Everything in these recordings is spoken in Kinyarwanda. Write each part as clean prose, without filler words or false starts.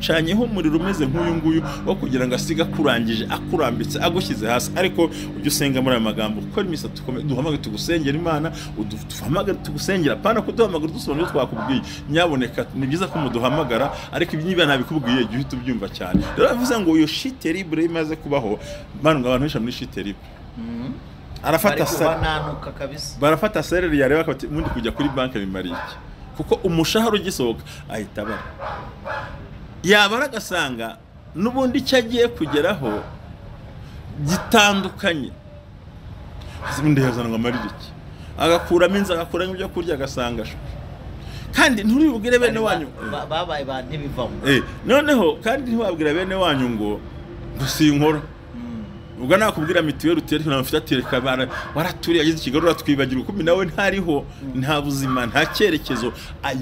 Agucanyeho umuriro umeze nk'uyu nguyu wo kugira ngo asige akurangije, akurambitse, agushyize hasi. Ariko ujye usenga muri aya magambo, ukora iminsi duhamagare tugusengera Imana, duhamagare tugusengera, apana kuduhamagara dusobanura ibyo twakubwiye. Nyaboneka ni byiza ko muduhamagara, ariko niba ntabikubwiye jya uhita ubyumva cyane. Rero bivuze ngo iyo chute libre imaze kubaho, abantu benshi muri chute libre arafata barafata salary yareba akati ubundi kujya kuri banki bimariye iki, kuko umushahara ugisohoka ahita abara, yabara agasanga n'ubundi icyo agiye kugeraho gitandukanye, ubundi yazanwa amarira iki, agakuramo inzu, agakuramo ibyo kurya, agasanga kandi nturibwire bene wanyu babaye ba ntibivamo. Noneho kandi ntiwabwira bene wanyu ngo sinkora. Ubwo nakubwira mituweli utere nta mfite atereka waraturiye ageze Kigali uratwibagira, kuko nawe ntariho, nta buzima, nta cyerekezo,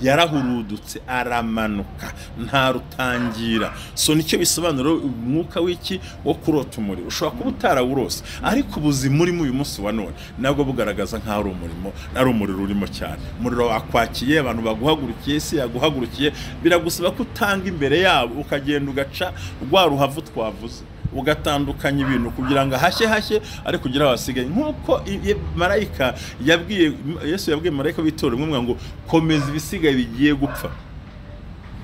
yarahurudutse aramanuka, nta rutangira. So nicyo bisobanura umwuka w'iki wo kurota umuriro. Ushobora kuba utarawurose, ariko ubuzima urimo uyu munsi wa none nabwo bugaragaza nk'aho ari umurimo, ari umuriro urimo cyane. Umuriro wakwakiye, abantu baguhagurukiye, isi yaguhagurukiye, biragusaba ko utanga imbere yabo, ukagenda ugaca rwa ruhavu twavuze, ugatandukanya ibintu kugira ngo hashye hashye, ariko kugira abasigaye. Nkuko marayika yabwiye Yesu, yabwiye marayika w'itorero umwe ngo komeza ibisigaye bigiye gupfa.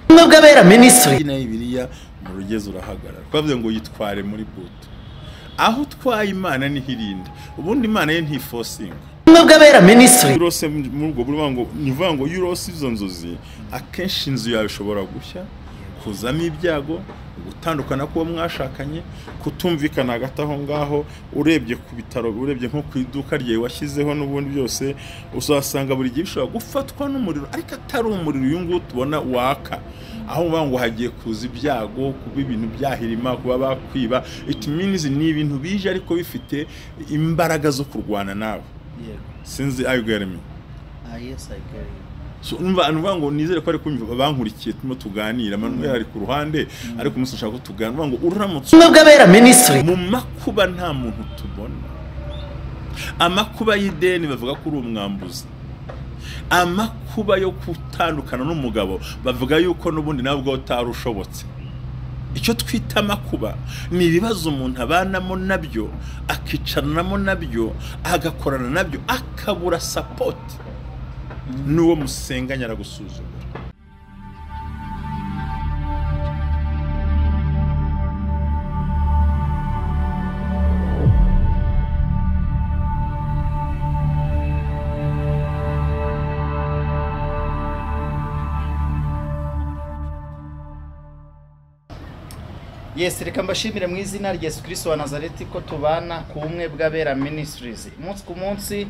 Ubumwe bw'Abera Ministry na Bibiliya mu rugezi urahagarara, twavuze ngo yitware muri buto, aho utwaye Imana niho irinda. Ubundi Imana ye ntifosinga. Ubumwe bw'Abera Ministry urose muri ubwo buryo ngo nivuga ngo yurose izo nzozi, akenshi inzu yawe ishobora gushya, kuzamo ibyago, gutandukana kuba mwashakanye, kutumvikana hagati aho ngaho. Urebye ku bitaro, urebye nko ku iduka ryawe washyizeho n'ubundi byose, uzasanga buri gihe bishobora gufatwa n'umuriro, ariko atari umuriro uyu nguyu tubona waka, aho uvuga ngo hagiye kuza ibyago, kuba ibintu byahirima, kuba bakwiba. It means ni ibintu bije ariko bifite imbaraga zo kurwana nawe. Sinzi, are you getting me? Yes, I get you. So numva ngo nizere ko ari kunyumva bankurikiye turimo tuganira, Manuel ari ku ruhande, ariko umunsi nshaka ko tuganira ngo uramutse Ubumwe bw'Abera Ministry mu makuba nta muntu tubona. Amakuba y'ideni bavuga ko uri umwambuzi, amakuba yo gutandukana n'umugabo bavuga yuko n'ubundi nabwo utarushobotse. Icyo twita amakuba ni ibibazo umuntu abanamo nabyo, akicaranamo nabyo, agakorana nabyo, akabura support n'uwo musenganya aragusuzugura. Yes, reka mbashimire mu izina rya Yesu Kristo wa Nazareti ko tubana ku Bumwe bw'Abera Ministries. Umunsi ku munsi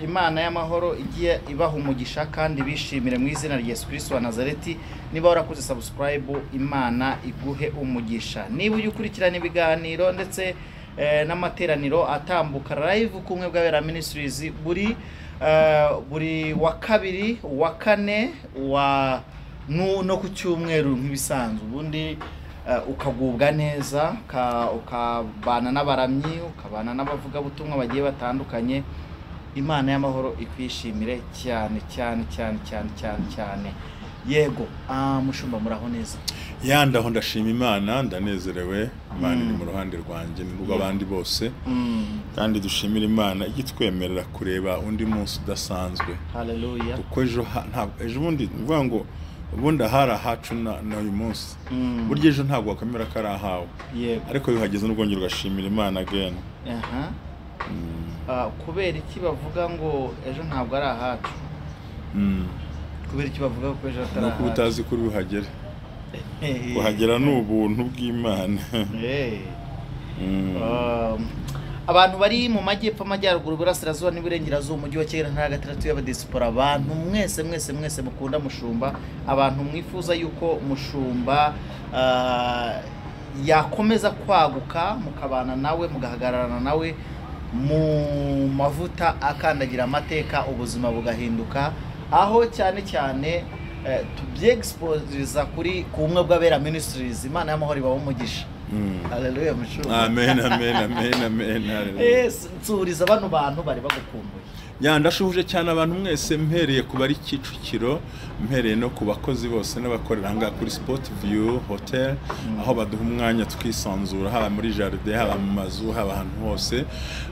Imana y'amahoro igiye ibaha umugisha kandi bishimire mu izina rya Yesu Kristo wa Nazareti. Niba warakoze subscribe, Imana iguhe umugisha. Niba ujya ukurikirana ibiganiro ndetse n'amateraniro atambuka live ku Bumwe bw'Abera Ministries buri wa kabiri, wa kane, wa no ku cyumweru nk'ibisanzwe, ubundi ukagubwa neza, ukabana n'abaramyi, ukabana n'abavugabutumwa bagiye batandukanye. Imana y'amahoro ikwishimire cyane cyane cyane cyane cyane cyane. Yego, mushumba muraho neza? Ya, ndaho ndashima Imana, ndanezerewe. Imana iri mu ruhande rwanjye n'urw'abandi bose, kandi dushimira Imana igitwemerera kureba undi munsi udasanzwe. Haleluya. Kuko ejo ntabwo, ejo bundi mvuga ngo ubundi ahari ahacu n'uyu munsi, burya ejo ntabwo wakwemera ko ari ahawe, ariko bihageze n'ubwongera ugashimira Imana again. Kubera iki bavuga ngo ejo ntabwo ari ahacu? Kubera iki bavuga ko ejo atari ahacu? Nuko utazi kuri buhagere. Kuhagera ni ubuntu bw'Imana. Abantu bari mu majyepfo, amajyaruguru, iburasirazuba n'iburengerazuba, umujyi wa Kigali, ntara gatandatu y'abadiaspora, abantu mwese mwese mwese mukunda mushumba, abantu mwifuza yuko mushumba yakomeza kwaguka, mukabana nawe, mugahagararana nawe mu mavuta akandagira amateka, ubuzima bugahinduka. Aho cyane cyane tubyexposereza kuri ku Bumwe bw'Abera Ministries. Imana y'amahoro ibahe umugisha. Haleluya mushumba. Amen, amen, amen, amen. Yes, nsuriza bano bantu bari bagukumbuye. Ya, ndashuhuje cyane abantu mwese, mpereye ku bari Kicukiro, mpereye no ku bakozi bose n'abakorera ahangaha kuri Sport View Hotel, aho baduha umwanya tukisanzura, haba muri jardin, haba mu mazu, haba ahantu hose.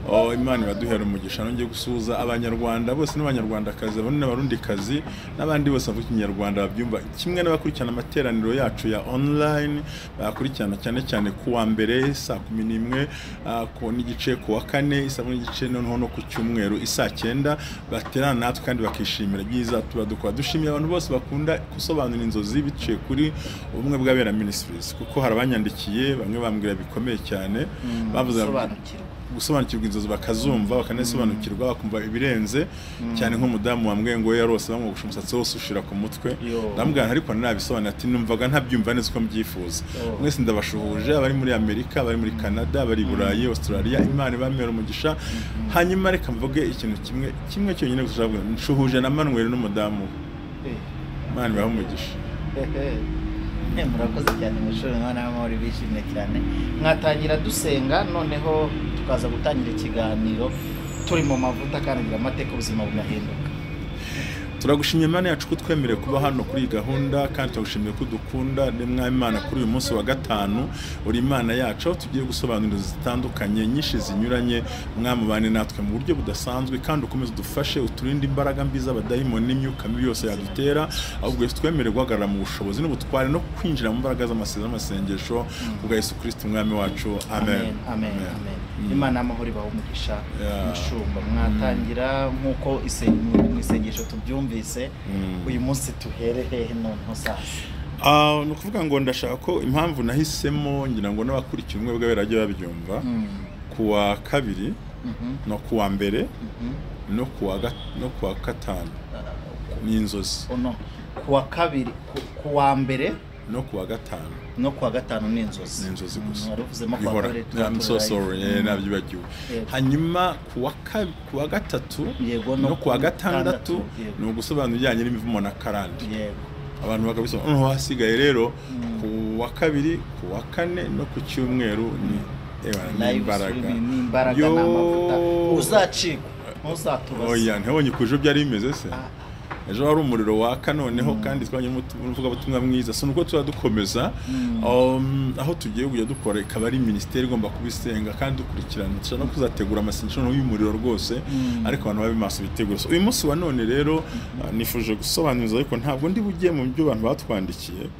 Oh, Imana ibaduhera umugisha. Nongeye gusuhuza Abanyarwanda bose n'Abanyarwandakazi, Abarundi n'Abarundikazi, n'abandi bose bavuga Ikinyarwanda babyumva kimwe, n'abakurikirana amateraniro yacu ya online, bakurikirana cyane cyane ku wa mbere saa 11 n'igice, ku wa kane saa 1:30, noneho no ku cyumweru isaa 9, baterana natwe kandi bakishimira ibyiza tuba dukora. Dushimiye abantu bose bakunda gusobanura inzozi biciye kuri Ubumwe bw'Abera Ministries, kuko hari abanyandikiye, bamwe bambwira bikomeye cyane, bavuze Gusobanukirwa. Gusobanukirwa inzozi, bakazumva, bakanasobanukirwa, bakumva ibirenze cyane, nk'umudamu wambwiye ngo we yarose bamwogosha umusatsi wose ushira ku mutwe. Yo. Ndamubwira nti ariko nabisobanura, ati numvaga ntabyumva neza uko mbyifuza. Oh. Mwese ndabashuhuje, abari muri Amerika, abari muri Canada, abari i Burayi, Australia, Imana ibamere umugisha. Hanyuma reka mvuge ikintu kimwe kimwe cyonyine gusa nshaka kuvuga. Nshuhuje na Manuel n'umudamu we. Imana ibahe umugisha. Murakoze cyane mushuri, mwana w'amahoro, bishimye cyane. Mwatangira dusenga, noneho tukaza gutangira ikiganiro turi mu mavuta, kandi amateka, ubuzima bugahinduka. Turagushimye Imana yacu ko twemerewe kuba hano kuri iyi gahunda, kandi turagushimiye ko udukunda. Ni mwami Imana, kuri uyu munsi wa gatanu uri Imana yacu, aho tugiye gusobanura zitandukanye nyinshi zinyuranye. Mwamubane natwe mu buryo budasanzwe, kandi ukomeze udufashe, uturinde imbaraga mbi z'abadayimoni n'imyuka mibi yose yadutera, ahubwo Yesu twemerewe guhagarara mu bushobozi n'ubutware no kwinjira mu mbaraga z'amasezerano n'amasengesho, kubwa Yesu Kristo Umwami wacu, amen. Amen, amen. Imana y'amahoro ibahe umugisha. Mushumba, mwatangira nk'uko mu isengesho tubyumvise. Uyu munsi tuhere hehe noneho sasa? Ah, ni ukuvuga ngo ndashaka ko impamvu nahisemo, ngira ngo n'abakurikiye Ubumwe bw'Abera bajye babyumva, ku wa kabiri no ku wa mbere no ku wa gatanu ni inzozi. Oh, no. Ku wa kabiri, ku wa mbere no ku wa gatanu no ku wa gatanu ni inzozi. Ni inzozi gusa. Wari uvuzemo ku wa Bihora. kabiri tuba I'm turi so live. sorry, nabyibagiwe. Hanyuma ku wa gatatu Yego, no ku wa gatandatu yego. ni ugusobanura ibijyanye n'imivumo na karande, abantu bakabisobanura. Noneho hasigaye rero ku wa kabiri, ku wa kane no ku cyumweru ni ewa, ni Live imbaraga. streaming, ni imbaraga. Yo. Ni amavuta, uzacikwa ntuzatubaze. Oya, ntibonye ku ejo byari bimeze se? Ah. Ejo hari umuriro waka noneho, kandi twajya umuvugabutumwa mwiza. So nuko tuba dukomeza, aho tugiye kujya dukora, ikaba ari minisiteri igomba kubisenga kandi dukurikirana. Dushobora no kuzategura amasengesho noneho y'umuriro rwose, ariko abantu babe maso, bitegura. So, uyu munsi wa none rero, nifuje gusobanuza, ariko ntabwo ndi bugiye mu byo abantu batwandikiye.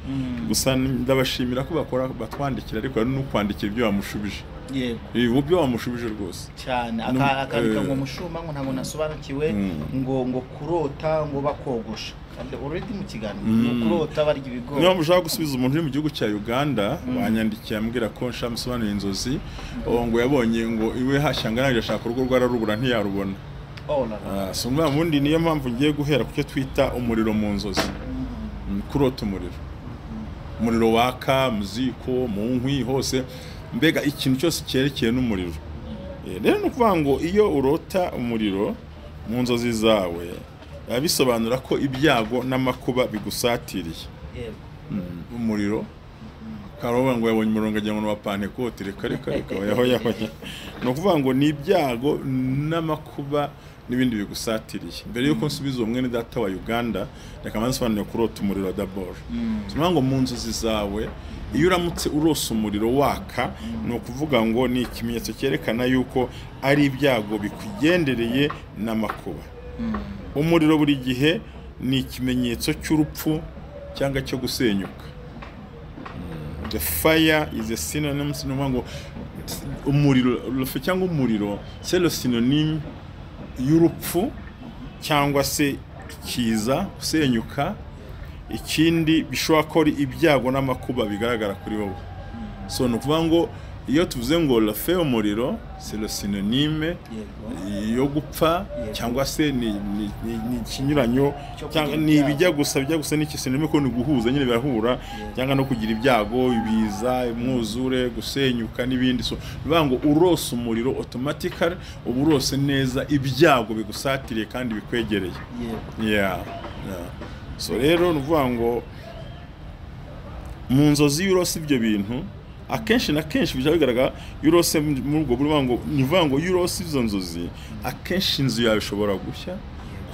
Gusa ndabashimira ko bakora, batwandikira, ariko hari n'ukwandikira ibyo bamushubije. Ibi byo bamushubije rwose. Cyane. Akandika ngo mushumba, ngo ntabwo nasobanukiwe, ngo kurota ngo bakogosha, kandi already mu kiganiro ngo kurota barya ibigori. Niba mushaka gusubiza umuntu uri mu gihugu cya Uganda wanyandikiye ambwira ko nshaka musobanurira inzozi, oh, ngo yabonye ngo iwe hashyanga, arangije ashaka urugo rwararubura ntiyarubona. Oh la la. Ah, so umwana wundi, niyo mpamvu ngiye guhera ku cyo twita umuriro mu nzozi. Kurota umuriro, umuriro waka mu ziko, mu nkwi hose, mbega ikintu cyose cyerekeye n'umuriro. Rero ni ukuvuga ngo iyo urota umuriro mu nzozi zawe, biba bisobanura ko ibyago n'amakuba bigusatiriye. Umuriro karoba, ngo yabonye umurongo agira ngo ni uwa Pantekote. Reka reka reka, oya oya oya. Ni ukuvuga ngo ni ibyago n'amakuba n'ibindi bigusatiriye. Mbere yuko nsubiza uwo mwene data wa Uganda, reka mbanze nsobanure kurota umuriro d'abord. Tuvuga ngo mu nzozi zawe, iyo uramutse urose umuriro waka, ni ukuvuga ngo ni ikimenyetso cyerekana yuko ari ibyago bikugendereye n'amakuba. Umuriro buri gihe ni ikimenyetso cy'urupfu cyangwa cyo gusenyuka. The fire is a synonym, ni ukuvuga ngo umuriro, le feu cyangwa umuriro, c'est le synonyme y'urupfu cyangwa se ikiza, gusenyuka. Ikindi bishobora ko ari ibyago n'amakuba bigaragara kuri wowe. So ni ukuvuga ngo iyo tuvuze ngo le feu, umuriro, c'est le synonyme yo gupfa cyangwa se ni ikinyuranyo Cyo cyangwa kugira ni ibyago. Ibijya gusa, bijya gusa n'iki synonyme, ko ni guhuza nyine, birahura, cyangwa no kugira ibyago, ibiza, umwuzure, gusenyuka n'ibindi. So bivuga ngo urose umuriro, automatically uba urose neza ibyago bigusatiriye kandi bikwegereye. Yeah. So rero ni ukuvuga ngo mu nzozi iyo urose ibyo bintu Akenshi na kenshi bijya bigaragara iyo urose muri ubwo buryo, ngo ni ukuvuga ngo iyo urose izo nzozi, akenshi inzu yawe ishobora gushya,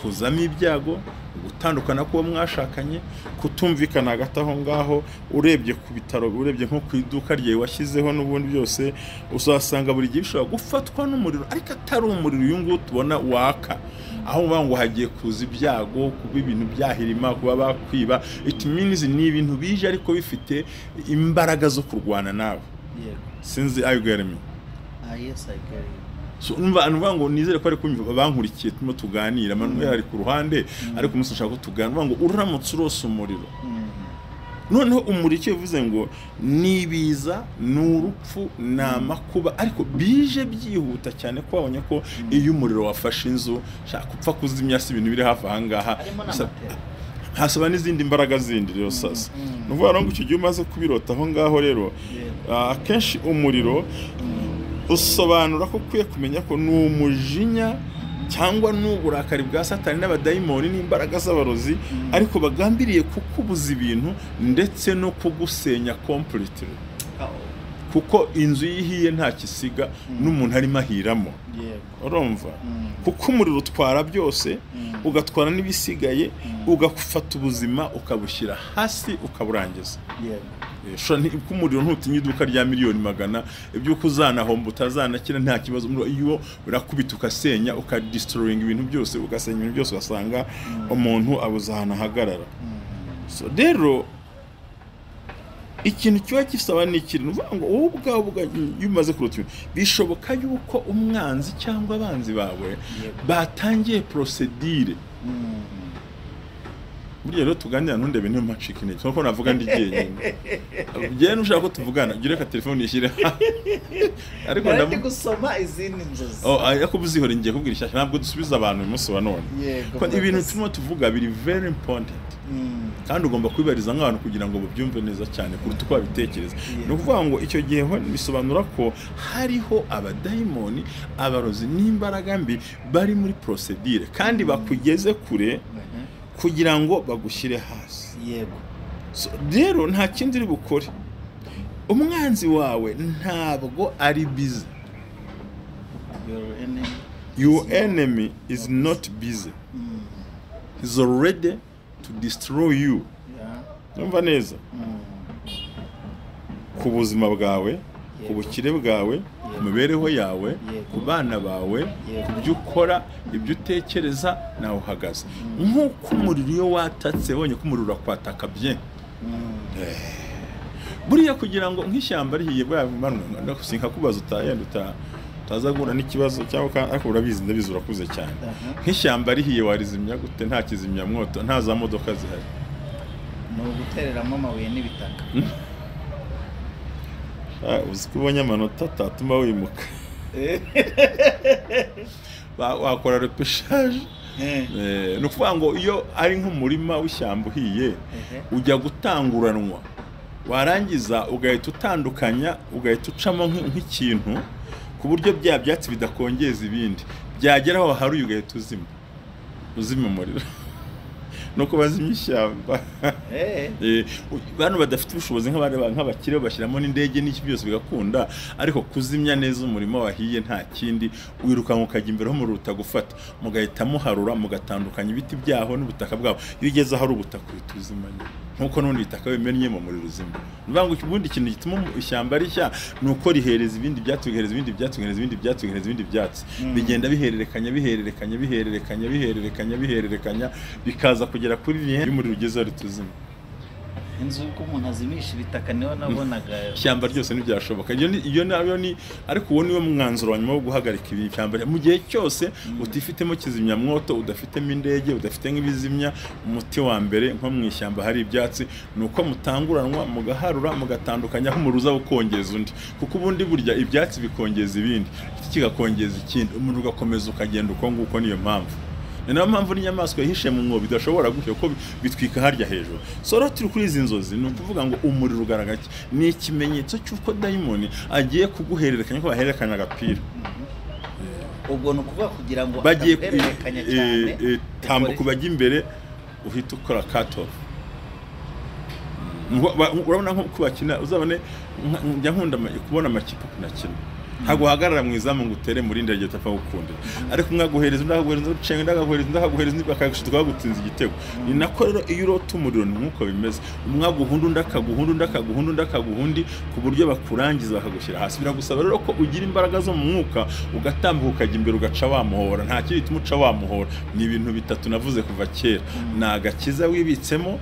kuzamo ibyago, gutandukana k'uwo mwashakanye, kutumvikana hagati aho ngaho. Urebye ku bitaro, urebye nko ku iduka ryawe washyizeho n'ubundi byose, uzasanga buri gihe bishobora gufatwa n'umuriro, ariko atari umuriro uyu nguyu tubona waka, aho uvuga ngo hagiye kuza ibyago, kuba ibintu byahirima, kuba bakwiba. It means ni ibintu bije ariko bifite imbaraga zo kurwana nawe. Sinzi, are you getting me? Ah, yes, I get you. So numva numva ngo nizere ko ari kunyumva bankurikiye turimo tuganira. Manuel ari ku ruhande, ariko umunsi nshaka ko tuganira. Numva ngo uramutse urose umuriro, noneho umuriro icyo bivuze ngo ni ibiza, ni urupfu, ni amakuba, ariko bije byihuta cyane, ko wabonye ko iyo umuriro wafashe inzu, shaka upfa kuzimya, si ibintu biri hafi aha ngaha. Harimo n'amatera. Hasaba n'izindi mbaraga zindi. Rero sasa ni ukuvuga ngo icyo gihe umaze kubirota aho ngaho rero, akenshi umuriro usobanura ko ukwiye kumenya ko ni umujinya cyangwa ni uburakari bwa Satani n'abadayimoni n'imbaraga z'abarozi, ariko bagambiriye kukubuza ibintu ndetse no kugusenya completely, kuko inzu iyo ihiye nta kisiga, n'umuntu arimo ahiramo. Urumva, kuko umuriro utwara byose, ugatwara n'ibisigaye, ugafata ubuzima ukabushyira hasi, ukaburangiza. Kuko umuriro ntutinya iduka rya miliyoni 100, iby'uko uzanahomba utazanakira nta kibazo. Umuriro iyo urakubita ugasenya, ukadestroyinga ibintu byose, ugasenya ibintu byose, ugasanga umuntu abuze ahantu ahagarara. So rero ikintu kiba gisaba ni ikintu, ni ukuvuga ngo wowe ubwawe iyo umaze kurota ibintu, bishoboka yuko umwanzi cyangwa abanzi bawe batangiye procédure. Burya rero tuganira ntundebe, niyo mpacika intege nkuko navuga ndi jyenyine. Njyewe nushaka ko tuvugana, ujye ureka telefone uyishyire, ariko Nari ndi ndamu gusoma izindi nzozi. Oh, ariko uzihore, ngiye kubwira ishyashya. Ntabwo dusubiza abantu uyu munsi wa none. Ko ibintu turimo tuvuga biri very important, kandi ugomba kubibariza nk'abantu kugira ngo babyumve neza cyane kuruta uko babitekereza. Ni ukuvuga ngo icyo gihe ho bisobanura ko hariho abadayimoni, abarozi n'imbaraga mbi bari muri procédure kandi bakugeze kure kugira ngo bagushyire hasi. So, rero nta kindi uri bukore. Umwanzi wawe ntabwo ari busy. Your enemy. Your enemy is not busy. He's already to destroy you. Numva neza, ku buzima bwawe, ku bukire bwawe, ku mibereho yawe, ku bana bawe, ku byo ukora, ibyo utekereza, nawe uhagaze nk'uko umuriro iyo watatse, wabonye ko umuriro urakwataka bien. Buriya kugira ngo nk'ishyamba rihiye, buriya sinkakubaza, utayenda utaza guhura n'ikibazo cyangwa ariko urabizi, ndabizi urakuze cyane. Nk'ishyamba rihiye warizimya gute nta kizimyamwoto, nta za modoka zihari? Ni ugutereramo amabuye n'ibitaka. Ah, uzi ko ubonye amanota atatuma wimuka? Wakora repêchage. Ni ukuvuga ngo iyo ari nk'umurima w'ishyamba uhiye, ujya gutanguranwa, warangiza ugahita utandukanya, ugahita ucamo nk'ikintu ku buryo bya byatsi bidakongeza ibindi, byagera aho haruye ugahita uzima umuriro, nuko bazimya ishyamba. Bano badafite ubushobozi nk'abakire bashyiramo n'indege n'iki byose bigakunda, ariko kuzimya neza umurima wahiye nta kindi, wirukanka ukajya imbere aho umuriro utagufata, mugahita muharura, mugatandukanya ibiti byaho n'ubutaka bwaho. Iyo ugeze ahari ubutaka uhita uzima nyine, nk'uko n'ubundi ibitaka bimennyemo umuriro uzima. Ni ukuvuga ngo ubundi ikintu gituma ishyamba rishya ni uko rihereza ibindi byatsi, bigahereza ibindi byatsi, bigahereza ibindi byatsi, bigahereza ibindi byatsi, bigenda bihererekanya, bihererekanya, bihererekanya, bihererekanya, bihererekanya, bikaza kugera kuri rihe y'umuriro ugeze aho rituzima. Inzu uko umuntu azimisha ibitaka niho nabonaga. Ishyamba ryose ntibyashoboka. Iyo nayo ni, ariko uwo niwo mwanzuro wa nyuma wo guhagarika ibi ishyamba. Mu gihe cyose utifitemo kizimyamwoto, udafitemo indege, udafite nk'ibizimya, umuti wa mbere nko mu ishyamba hari ibyatsi ni uko mutanguranwa, mugaharura, mugatandukanya aho umuriro uza ukongeza undi, kuko ubundi burya ibyatsi bikongeza ibindi, iki kigakongeza ikindi, umuriro ugakomeza ukagenda uko nguko. Niyo mpamvu, ni nayo mpamvu n'inyamaswa yihishe mu mwobo idashobora gushya, kuko bitwika harya hejuru. So rero turi kuri izi nzozi, ni ukuvuga ngo umuriro ugaragara iki? Ni ikimenyetso cy'uko dayimoni agiye kuguhererekanya ko bahererekanya agapira. Ubwo ni ukuvuga kugira ngo bagiye ataguhererekanya cyane tambuka ukore- ubajya imbere, uhita ukora cut off. Urabona nko bakina, uzabone njya nkunda kubona amakipe kunakina, ntabwo uhagarara mu izamu ngo utere muri ndege utapfa gukundira, ariko umwe aguhereza undi akaguhereza undi ucenga undi akaguhereza undi akaguhereza undi akagushuka bagutsinze igitego. Ni nako rero iyo urota umuriro ni nk'uko bimeze, umwe aguhunda undi akaguhunda undi akaguhunda undi akaguhundi, ku buryo bakurangiza bakagushyira hasi. Biragusaba rero ko ugira imbaraga zo mu mwuka, ugatambuka ukajya imbere ugaca wamuhora. Nta kindi gituma uca wamuhora, ni ibintu bitatu navuze kuva kera: ni agakiza wibitsemo,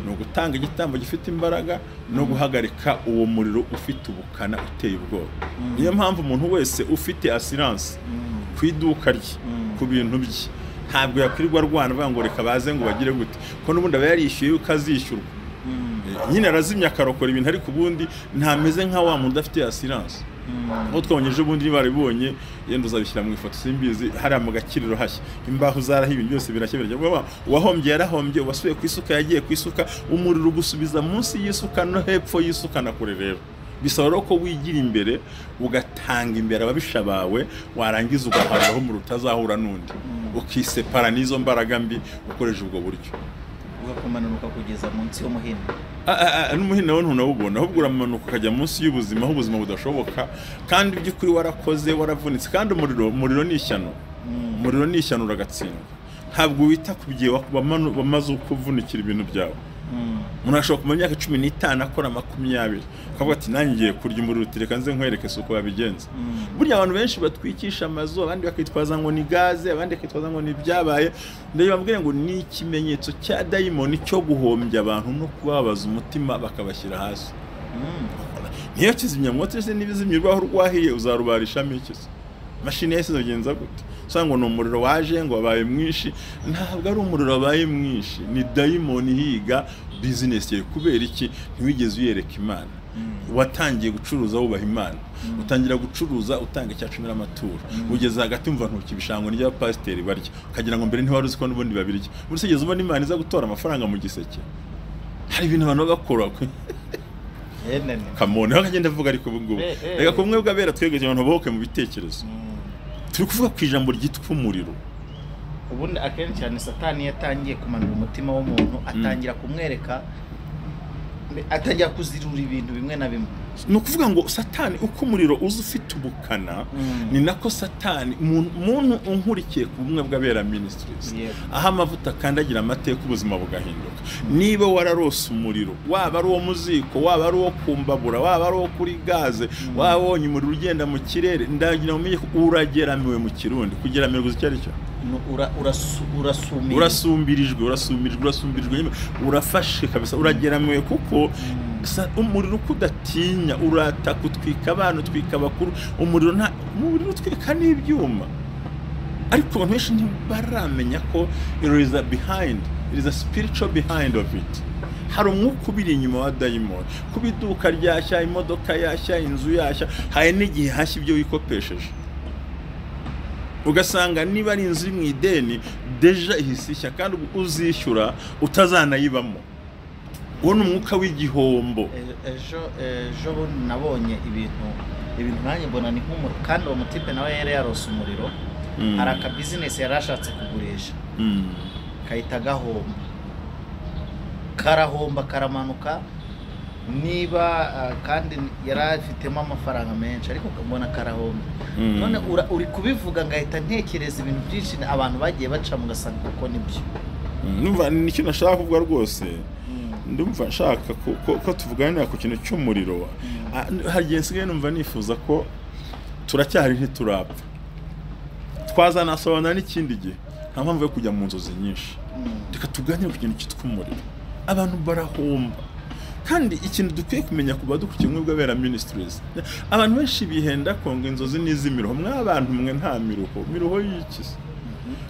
ni ugutanga igitambo gifite imbaraga, no guhagarika uwo muriro ufite ubukana uteye ubwoba. Niyo mpamvu umuntu wese ufite assurance ku iduka rye, ku bintu bye, ntabwo yakwirirwa arwana avuga ngo reka baze ngo bagire gute, ko n'ubundi aba yarishyuye yuko azishyurwa. Nyine arazimya akarokora ibintu, ariko ubundi ntameze nka wa muntu udafite assurance. Aho twabonye ejo bundi baribonye, yenda uzabishyira mu ifoto simbizi, hariya mu Gakiriro hashya, imbaho zarahiye, ibintu byose birashya birajya. Uwahombye yarahombye, uwasubiye ku isuka yagiye ku isuka, umuriro ugusubiza munsi y'isuka no hepfo y'isuka na kure. Rero bisaba rero ko wigira imbere, ugatanga imbere ababisha bawe, warangiza ugahariraho umuriro utazahura n'undi, ukisepara n'izo mbaraga mbi ukoresha ubwo buryo, ugakumanuka kugeza munsi y'umuhini. N'umuhini nawe ntunawubona, ahubwo uramanuka ukajya munsi y'ubuzima, aho ubuzima budashoboka, kandi by'ukuri warakoze waravunitse. Kandi umuriro ni ishyano, umuriro ni ishyano, uragatsindwa. Ntabwo wita ku gihe wamaze kuvunikira ibintu byawe. Umuntu ashobora kumara imyaka 15 akora 20, akavuga ati nanjye ngiye kurya umuriro, uti reka nze nkwereke si uko babigenza. Burya abantu benshi batwikisha amazu, abandi bakitwaza ngo ni gaze, abandi bakitwaza ngo ni ibyabaye. Ndababwira ngo ni ikimenyetso cya dayimoni cyo guhombya abantu no kubabaza umutima bakabashyira hasi. Niyo kizimyamwoto se n'ibizimya urwaho rwahiye, uzarubarishamo iki se? Mashini yahise izagenza gute? Usanga ngo ni umuriro waje ngo wabaye mwinshi. Ntabwo ari umuriro wabaye mwinshi, ni dayimoni ihiga bizinesi yawe. Kubera iki? Ntiwigeze uyereka Imana. Watangiye gucuruza wubaha Imana, utangira gucuruza utanga icya cumi n'amaturo, ugeze hagati umva ntukibishango n'abapasiteri barya, ukagira ngo mbere ntiwari uzi ko n'ubundi babirya. Muri sigeze ubona Imana iza gutora amafaranga mu giseke? Hari ibintu abantu bakora kamone akagenda avuga, ariko ubu ngubu reka kumwe bw'abera twebwe abantu babohoke mu bitekerezo. Turi kuvuga ku ijambo ryitwa umuriro. Ubundi akenshi cyane Satani yatangiye kumanura umutima w'umuntu, atangira kumwereka, atangira kuzirura ibintu bimwe na bimwe. Ni ukuvuga ngo Satani, uko umuriro uza ufite ubukana, ni nako Satani. Muntu unkurikiye ku Bumwe bw'Abera Ministries, aho amavuta akandagira amateka ubuzima bugahinduka, niba wararose umuriro, waba ari uwo mu ziko, waba ari uwo kumbabura, waba ari uwo kuri gaze, waba wabonye umuriro ugenda mu kirere, ndagira ngo umenye ko urageramiwe. Mu Kirundi kugeramirwa uzi icyo ari cyo? Urasumbirijwe, urasumbirijwe, urasumbirijwe, urafashe kabisa, urageramiwe, kuko umuriro uko udatinya urataka, utwika abana, utwika abakuru. Umuriro nta umuriro utwika n'ibyuma, ariko abantu benshi ntibaramenya ko it is a behind, it is a spiritual behind of it. Hari umwuka ubiri inyuma wa dayimoni. Kuba iduka ryashya, imodoka yashya, inzu yashya, hari n'igihe hashya ibyo wikopesheje, ugasanga niba ari inzu iri mu ideni déjà ihise ishya, kandi uzishyura utazanayibamo. Uwo ni umwuka w'igihombo. Ejo bundi nabonye ibintu nanjye mbona ni nk'umuriro, kandi uwo mutipe nawe yari yarose umuriro. Hari aka bizinesi yari ashatse kugurisha, kahita gahomba, karahomba, karamanuka. Niba kandi yari afitemo amafaranga menshi, ariko mbona karahomba. None uri kubivuga ngahita ntekereza ibintu byinshi abantu bagiye baca, mugasanga kuko nibyo. Numva nicyo nashaka kuvuga rwose. Ndumva nshaka ko tuvuganira ku kintu cy'umuriro. Hari igihe nsigaye numva nifuza ko turacyahari, ntiturapfa, twazanasobanura n'ikindi gihe. Nta mpamvu yo kujya mu nzozi nyinshi. Reka tuganire ku kintu cyitwa umuriro. Abantu barahomba, kandi ikintu dukwiye kumenya ku badukurikiye Ubumwe bw'Abera Ministries, abantu benshi bihenda ko ngo inzozi ni iz'imiruho. Mw'abantu mwe, nta miruho. Miruho y'iki se?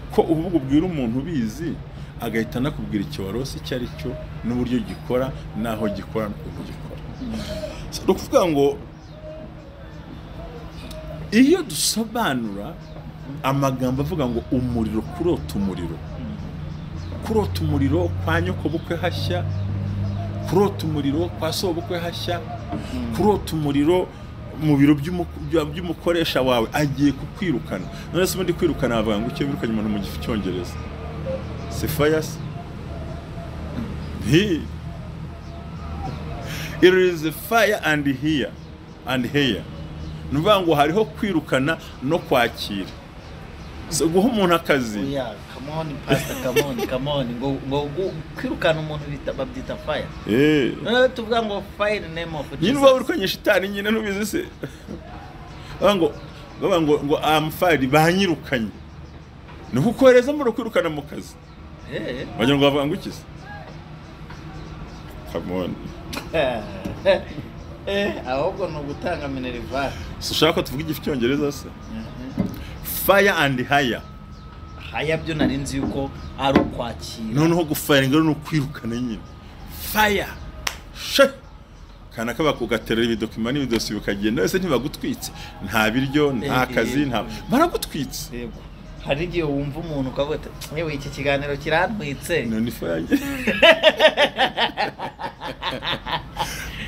Ko ubu ubwira umuntu ubizi agahita anakubwira icyo warose icyo ari cyo, n'uburyo gikora, n'aho gikora, n'ukuntu gikora. So, ni ukuvuga ngo iyo dusobanura amagambo avuga ngo umuriro, kurota umuriro, kurota umuriro kwa nyokobukwe hashya, kurota umuriro kwa sobukwe hashya, kurota umuriro mu biro by'umukoresha wawe agiye kukwirukana. None se ubundi kwirukana bavuga ngo icyo birukanye umuntu mu gifu cyongereza si fire se? Nti It is fire and here and here. Ni ukuvuga ngo hariho kwirukana no kwakira. So, guha umuntu akazi. Oya, come on pastor, come on, come on. Ngo kwirukana umuntu babyita fire? Noneho tuvuga ngo fire in the name of Nyine Jesus. uba wirukanye shitani nyine, ntubizi se? Bavuga ngo I'm fired, banyirukanye. Ni ukukohereza muri kwirukana mu kazi. Bagira ngo bavuga ngo iki se? Come on. Ahubwo ni ugutanga minerval. Si ushaka ko tuvuga igifu cyongereza se? Fire and hire. Haya byo nari nzi yuko ari ukwakira. Noneho gufiringa ni ukwirukana nyine. Fire she kana kaba kugaterera ibidokima n'ibidosiye ukagenda wese, ntibagutwitse, nta biryo, nta kazi, nta baragutwitse. Yego, hari igihe wumva umuntu ukavuga ati: "Yewe, iki kiganiro kirantwitse." None fire nyine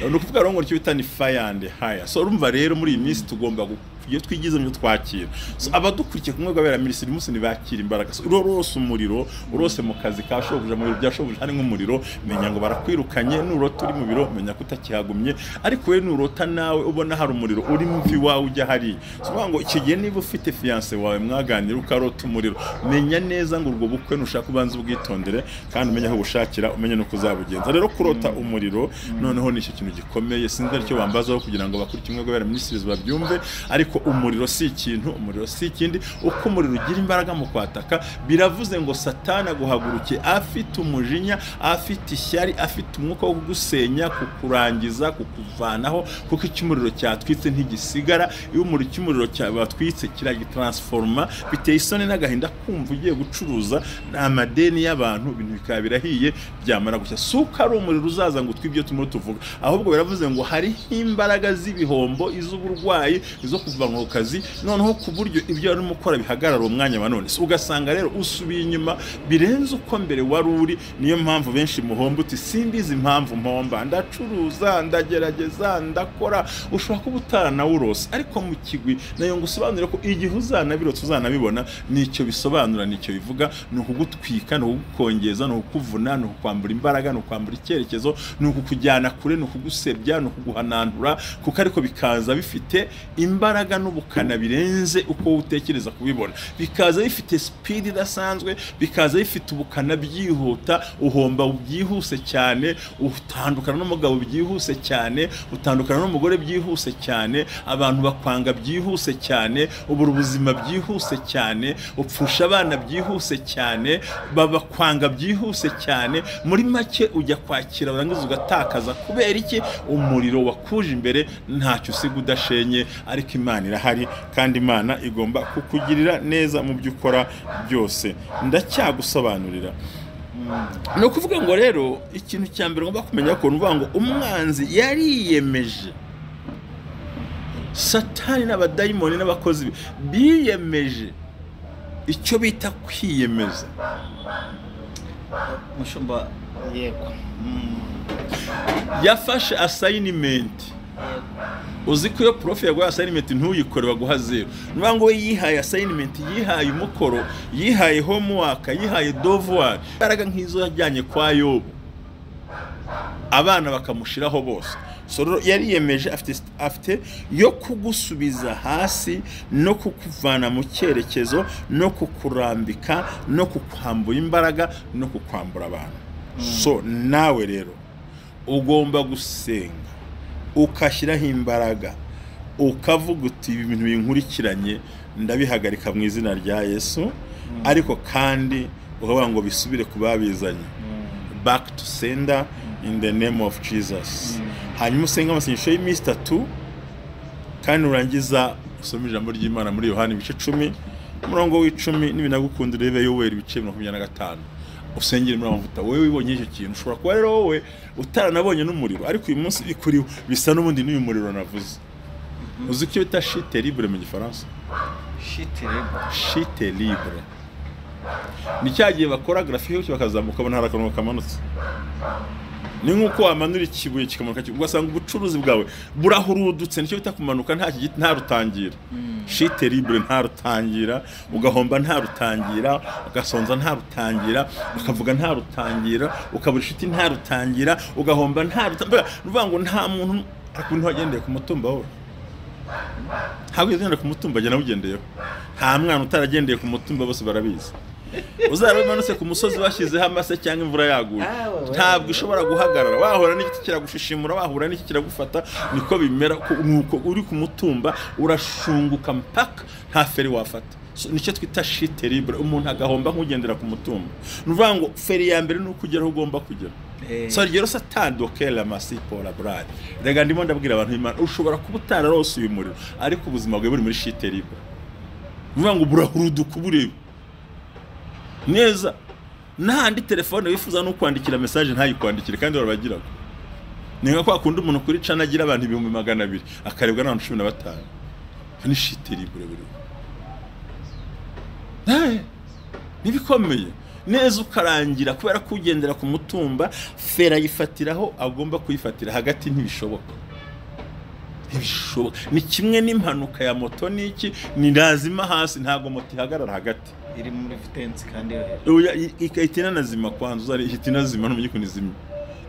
ni ukuvuga rero ngo icyo bita ni fire and hire. So urumva rero muri iyi minsi tugomba iyo twigize mu byo twakira. So abadukurikiye kumwe bw'abera minisitiri munsi ntibakira imbaraga. So urose umuriro, urose mu kazi ka shobuja, mu biro bya shobuja hari nk'umuriro, menya ngo barakwirukanye. Nurota uri mu biro, menya ko utakihagumye. Ariko we nurota nawe ubona hari umuriro uri mu iwawe ujya hariya, so ukuvuga ngo icyo gihe niba ufite fiancé wawe mwaganira ukarota umuriro, menya neza ngo ubwo bukwe nushaka ubanza ubwitondere kandi umenye aho ubushakira, umenye n'uko uzabugenza. Rero kurota umuriro noneho ni icyo kintu gikomeye. Sinzi aricyo bambazaho kugira ngo bakurikiye umwe bw'abera minisitiri babyumve, ariko umuriro si ikintu, umuriro si ikindi. Uko umuriro ugira imbaraga mu kwataka, biravuze ngo Satani aguhagurukiye afite umujinya, afite ishyari, afite umwuka wo kugusenya, kukurangiza, kukuvanaho, kuko icyo umuriro cyatwitse ntigisigara. Iyo umuriro, icyo umuriro batwitse kiragitaransforoma. Biteye isoni n'agahinda kumva ugiye gucuruza amadeni y'abantu, ibintu bikaba birahiye, byamara gushya. Si uko ari umuriro uzaza ngo utwe ibyo turimo tuvuga, ahubwo biravuze ngo hariho imbaraga z'ibihombo, iz'uburwayi, izo kuva mu kazi, noneho ku buryo ibyo warimo ukora bihagarara uwo mwanya wa none. So, ugasanga rero usubiye inyuma birenze uko mbere wari uri. Niyo mpamvu benshi muhomba, uti: "Simbizi impamvu mpomba, ndacuruza, ndagerageza, ndakora." Ushobora kuba utaranawurose, ariko mu kigwi nayo ngo usobanure ko igihe uzanabirotse uzanabibona. Nicyo bisobanura, nicyo bivuga: ni ukugutwika, ni ukugukongeza, ni ukukuvuna, ni ukukwambura imbaraga, ni ukwambura icyerekezo, ni ukukujyana kure, ni ukugusebya, ni ukuguhanantura kuko, ariko bikaza bifite imbaraga n'ubukana birenze uko wowe utekereza kubibona, bikaza bifite speed idasanzwe, bikaza bifite ubukana byihuta. Uhomba byihuse cyane, utandukana n'umugabo byihuse cyane, utandukana n'umugore byihuse cyane, abantu bakwanga byihuse cyane, ubura ubuzima byihuse cyane, upfusha abana byihuse cyane, babakwanga byihuse cyane. Muri make ujya kwakira warangiza ugatakaza. Kubera iki? Umuriro wakuje imbere, ntacyo usiga udashenye. Ariko Imana irahari, kandi Imana igomba kukugirira neza mu byo ukora byose. Ndacyagusobanurira. Ni ukuvuga ngo rero ikintu cya mbere ugomba kumenya ko ni ukuvuga ngo umwanzi yariyemeje, Satani n'abadayimoni n'abakozi be biyemeje icyo bita kwiyemeza. Mushumba. Yego. Yafashe assignment. Uzi ko iyo prof yaguhaye assignment ntuyikore baguha zero? Ni ukuvuga ngo we yihaye assignment, yihaye umukoro, yihaye homework, yihaye devoir. Imbaraga nk'izo yajyanye kwa Yobu, abana bakamushiraho bose. So rero yariyemeje, afite yo kugusubiza hasi no kukuvana mu cyerekezo no kukurambika no kukwambura imbaraga no kukwambura abantu. So nawe rero ugomba gusenga, ukashyiraho imbaraga, ukavuga uti: "Ibi bintu binkurikiranye ndabihagarika mu izina rya Yesu." Ariko kandi ukavuga ngo bisubire ku babizanye, back to sender in the name of Jesus. Hanyuma usenga amasengesho y'iminsi 3, kandi nurangiza usome ijambo ry'Imana muri Yohani ibice 10 umurongo w'10, n'ibinagukunda urebe Yoweri ibice 25, usengere muri amavuta. Wowe wibonye icyo kintu, ushobora kuba rero wowe utaranabonye n'umuriro, ariko uyu munsi bikuriho bisa n'ubundi n'uyu muriro navuze. Uzi icyo bita chute libre mu Gifaransa? Chute libre? Chute libre ni cya gihe bakora graphique gutyo bakazamuka, ukabona hari akantu kamanutse. Ni nk'uko wamanura ikibuye kikamanuka, ugasanga ubucuruzi bwawe burahurudutse. Nicyo bita kumanuka nta rutangira. Chute libre, nta rutangira. Ugahomba nta rutangira, ugasonza nta rutangira, ukavuga nta rutangira, ukabura inshuti nta rutangira, ugahomba nta rutangira. Ni ukuvuga ngo nta muntu, ariko ntiwagendeye ku mutumba wowe, ntabwo ugendera ku mutumba, jya nawugendeyeho. Nta mwana utaragendeye ku mutumba, bose barabizi. Uzaba umanutse ku musozi bashyizeho amase cyangwa imvura yaguye, ntabwo ishobora guhagarara. Wahura n'igiti kiragushishimura, wahura n'iki kiragufata. Niko bimera. Nuko uri ku mutumba urashunguka mpaka nta feri wafata. Nicyo twita chute libre. Umuntu agahomba nk'ugendera ku mutumba. Ni ukuvuga ngo feri ya mbere ni uko ugera aho ugomba kugera. So rero satandokela masipola brad, rega ndimo ndabwira abantu Imana, ushobora kuba utararose uyu muriro, ariko ubuzima bwawe buri muri chute libre. Ni ukuvuga ngo burahuruduka ubureba neza. N'ahandi telefone wifuza no kwandikira message ntayikwandikire, kandi barabagiraga. Ni nka kwa kundi umuntu kuri cana agira abantu 200,000, akarebwa n'abantu 15. Ni chute libre buri nibikomeye neza, ukarangira kubera ko ugendera ku mutumba fera ayifatiraho agomba kuyifatira, hagati ntibishoboka, ntibishoboka. Ni kimwe n'impanuka ya moto n'iki, ni lazima hasi, ntabwo moto ihagarara hagati. Iri muri vitesse kandi yo hejuru. Igahita inanazima kwanza, uzari ihita inazima ntumenye ukuntu izimya.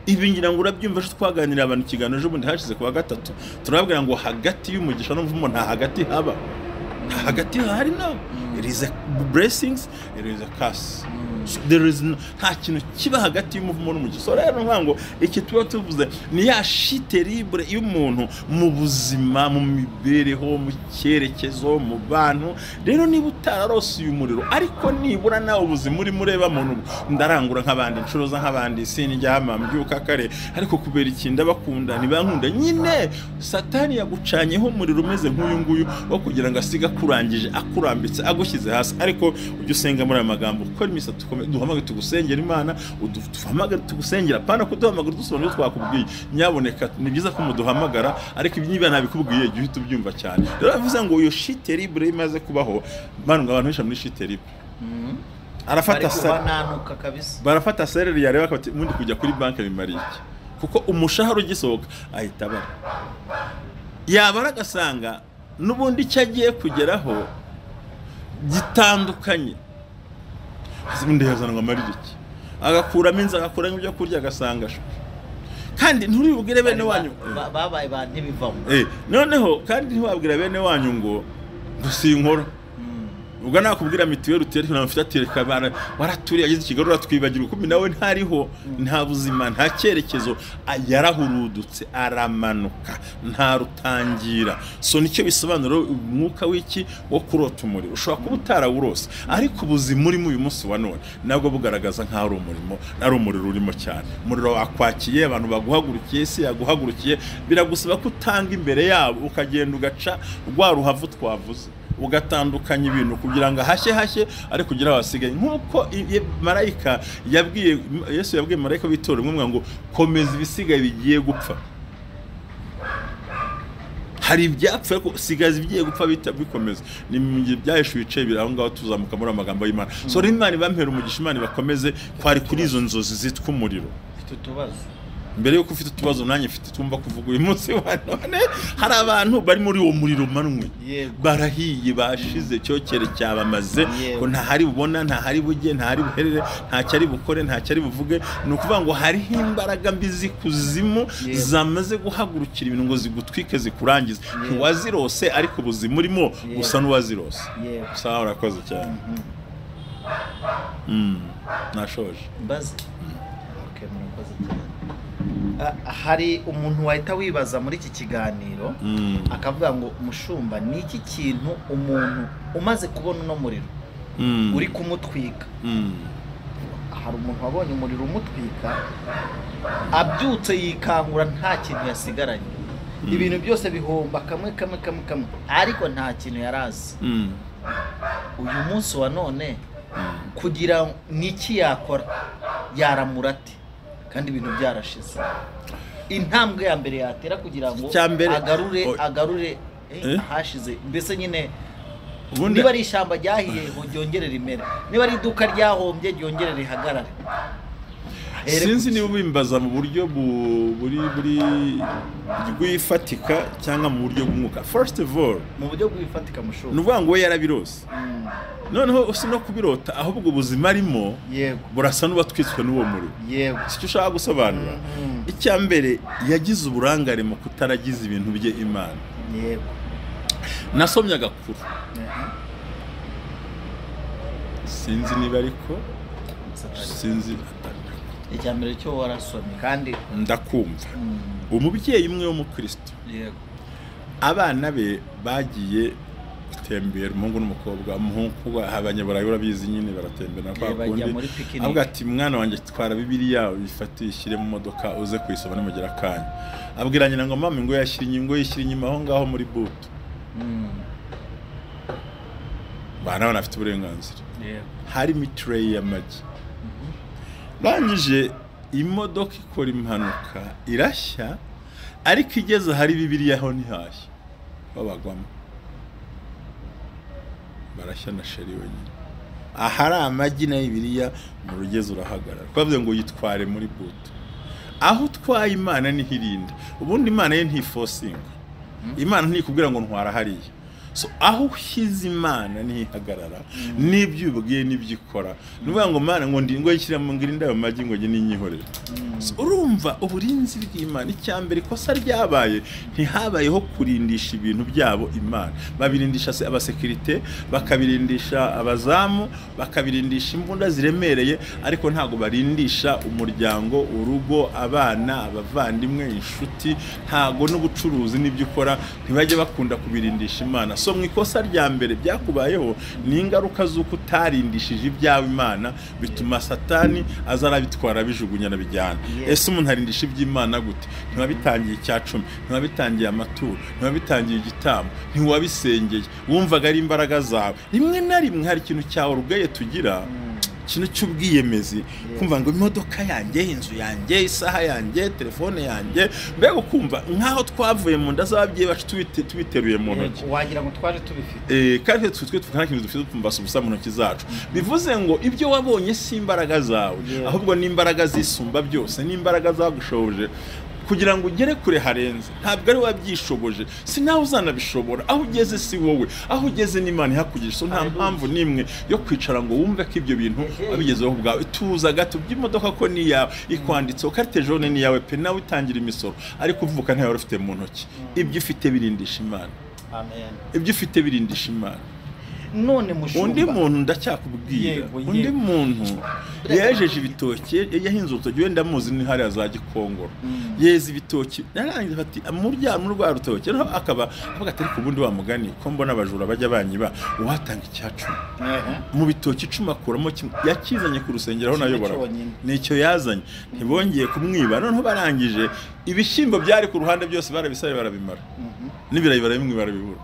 Ibi ngira ngo urabyumva, ejo twaganiriye abantu ikiganiro, ejo bundi hashize ku wa gatatu, turababwira ngo hagati y'umugisha n'umuvumo nta hagati haba, nta hagati hahari. No, it is a blessings, it is a curse. So there is no, nta kintu kiba hagati y'umuvumo n'umugisha. So rero nkuvuga ngo iki tuba tuvuze ni ya chute libre y'umuntu mu buzima, mu mibereho, mu cyerekezo, mu bantu. Rero niba utararose uyu muriro, ariko nibura nawe ubuzima urimo ureba muntu, ndarangura nk'abandi, ncuruza nk'abandi, sindyama, mbyuka kare, ariko kubera iki ndabakunda ntibankunda? Nyine Satani yagucanyeho umuriro umeze nk'uyu nguyu wo kugira ngo asige akurangije, akurambitse, agushyize hasi. Ariko ujye usenga muri aya magambo, ukora imisa, duhamagare tugusengera Imana, duhamagare tugusengera, apana kuduhamagara dusobanura ibyo twakubwiye. Nyaboneka, ni byiza ko muduhamagara, ariko niba ntabikubwiye jya uhita ubyumva cyane. Rero bivuze ngo iyo chute libre imaze kubaho, bano ngo abantu benshi muri chute libre arafata bari kubananuka kabisa. Barafata salary, yareba akati ubundi kujya kuri banki bimariye iki? Kuko umushahara ugisohoka ahita abara, yabara agasanga n'ubundi icyo agiye kugeraho gitandukanye. Ubundi yazana ngo amarire iki? Agakuramo inzu, agakuramo ibyo kurya, agasanga ashwe. Kandi nturibubwire bene wanyu. Babaye ba ntibivamo. Noneho kandi ntiwabwira bene wanyu ngo sinkora. Ubwo nakubwira mituweli uti ariko mfite, ati reka waraturiye, ageze i Kigali uratwibagirwa, kuko nawe ntariho, nta buzima, nta cyerekezo. Yarahurudutse aramanuka nta rutangira. So nicyo bisobanura umwuka w'iki wo kurota umuriro. Ushobora kuba utarawurose, ariko ubuzima urimo uyu munsi wa none nabwo bugaragaza nk'aho ari umurimo, ari umuriro urimo cyane. Umuriro wakwakiye, abantu baguhagurukiye, isi yaguhagurukiye. Biragusaba ko utanga imbere yabo, ukagenda ugaca rwa ruhavu twavuze, ugatandukanya ibintu kugira ngo hashye hashye, ariko kugira hasigaye. Nk'uko marayika yabwiye Yesu, yabwiye marayika w'itorero rimwe ngo komeza ibisigaye bigiye gupfa. Hari ibyapfuye, ariko sigaza ibigiye gupfa bita bikomeza. Ni mu gihe byahishuwe ibice bibiri aho ngaho, tuzamuka muri amagambo y'Imana. So rero Imana ibampera umugisha, Imana ibakomeze. Kwari kuri izo nzozi zitwa umuriro. Mfite utubazo. Mbere yuko ufite utubazo, nanjye mfite twumva kuvuga uyu munsi wa none. Hari abantu bari muri uwo muriro manwe, barahiye, bashize, cyokere cyabamaze, ngo ntahari bubona, ntahari bujye, ntahari buherere, ntacyo ari bukore, ntacyo ari buvuge. Ni ukuvuga ngo hariho imbaraga mbi z'ikuzimu zamaze guhagurukira ibintu ngo zigutwike, zikurangize. Ntiwazirose, ariko ubuzima urimo usa n'uwazirose. Sawa, urakoze cyane. Nashoje. Mbaze. Okay, murakoze cyane. Hari umuntu wahita wibaza muri iki kiganiro, akavuga ngo mushumba, ni iki kintu umuntu umaze kubona uno muriro uri kumutwika? Hari umuntu wabonye umuriro umutwika, abyutse yikangura nta kintu yasigaranye, ibintu byose bihomba kamwe kamwe kamwe kamwe, ariko nta kintu yari azi. Uyu munsi wa none, kugira niki yakora? Yaramura ate kandi ibintu byarashize? Intambwe ya mbere yatera kugira ngo Icyambere- agarure Oh. agarure Eh? ahashize mbese nyine, Ubundi niba ari ishyamba ryahiye ryongere rimere, niba ari iduka ryahombye ryongere rihagarare. Sinzi niba ubimbaza mu buryo buri bw'ifatika cyangwa mu buryo bw'umwuka. First of all, mu buryo bw'ifatika mushumba, ni ukuvuga ngo we yarabirose. Noneho si no kubirota, ahubwo ubuzima arimo burasa n'ubatwitswe n'uwo muriro. Yego, si cyo ushaka gusobanura. Icya mbere, yagize uburangare mu kutaragiza ibintu bye Imana. Yego, nasomye agakuru, sinzi niba ariko sinzi icya mbere cyo warasomye kandi ndakumva. Umubyeyi umwe w'umukristo, yego, abana be bagiye gutembera, umuhungu n'umukobwa. Umuhungu abanyaburayi urabizi nyine baratembera kwa kundi, avuga ati mwana wanjye twara Bibiliya uyifate uyishyire mu modoka uze kuyisoma nimugera akanya. Abwira nyina ngo mama ngo yashyira inyuma, yishyira inyuma aho ngaho muri butu. Bana bafite uburenganzira. Harimo itureyi y'amagi. Rangije imodoka ikora impanuka irashya, ariko igeze ahari Bibiliya ho ntihashya, babagwamo barashya na sheri wenyine. Ahari amagi na Bibiliya mu rugezi urahagarara, twavuze ngo yitware muri butu. Aho utwaye Imana niho irinda. Ubundi Imana ye ntifosinga, Imana ntikubwira ngo ntwara hariya. So aho ushyize Imana ntihagarara, n'ibyo ubwiye n'ibyo ikora. Ni ukuvuga ngo Mana ngo ndi ngo yishyira mu ngirinda ayo magi ngo njye ninyihorere. So urumva uburinzi bw'Imana. Icya mbere, ikosa ryabaye, ntihabayeho kurindisha ibintu byabo Imana. Babirindisha abasekirite, bakabirindisha abazamu, bakabirindisha imbunda ziremereye, ariko ntago barindisha umuryango, urugo, abana, abavandimwe, inshuti, ntago n'ubucuruzi n'ibyo ukora ntibajye bakunda kubirindisha Imana. So mu ikosa rya mbere byakubayeho ni ingaruka z'uko utarindishije ibyawe Imana, bituma Satani aza arabitwara bijugunya arabijyana. Ese umuntu arindisha iby'Imana gute? Ntiwabitangiye icya cumi, ntiwabitangiye amaturo, ntiwabitangiye igitambo, ntiwabisengeye, wumvaga ari imbaraga zawe. Rimwe na rimwe hari ikintu cya orgueil tugira, ikintu cy'ubwiyemezi, kumva ngo imodoka yanjye, inzu yanjye, isaha yanjye, telefone yanjye, mbega ukumva nkaho twavuye mu nda z'ababyeyi bacu tubiteruye mu ntoki, wagira ngo twaje tubifite. Kandi twe nta kintu dufite, twumva ubusa mu ntoki zacu. Bivuze ngo ibyo wabonye si imbaraga zawe, ahubwo ni imbaraga zisumba byose, ni imbaraga zagushoboje kugira ngo ugere kure harenze. Ntabwo ari wabyishoboje, si nawe uzanabishobora. Aho ugeze si wowe, aho ugeze n'Imana ihakugisha. So nta mpamvu n'imwe yo kwicara ngo wumve ko ibyo bintu wabigezeho ubwawe. Tuza gato, by'imodoka ko ni iyawe, ikwanditseho carte jaune ni iyawe pe, nawe utangira imisoro, ariko uvuka ntayo wari ufite mu ntoki. Ibyo ufite birindisha Imana. Amen. Ibyo ufite birindisha Imana. None mushumba, undi muntu ndacyakubwira, undi muntu yejeje ibitoki, yahinze urutoki, wenda muzi ni hariya za Gikongoro, yeza ibitoki, narangiza ati murya mu rwa rutoki, noneho akaba avuga ati ariko ubundi wa mugani ko mbona abajura bajya banyiba, uwatanga icya cumi mu bitoki 10 akuramo kimwe, yakizanye ku rusengero aho nayobora, nicyo yazanye, ntibongeye kumwiba. Noneho barangije ibishyimbo byari ku ruhande byose barabisaye barabimara, n'ibirayi barabimwe barabibura.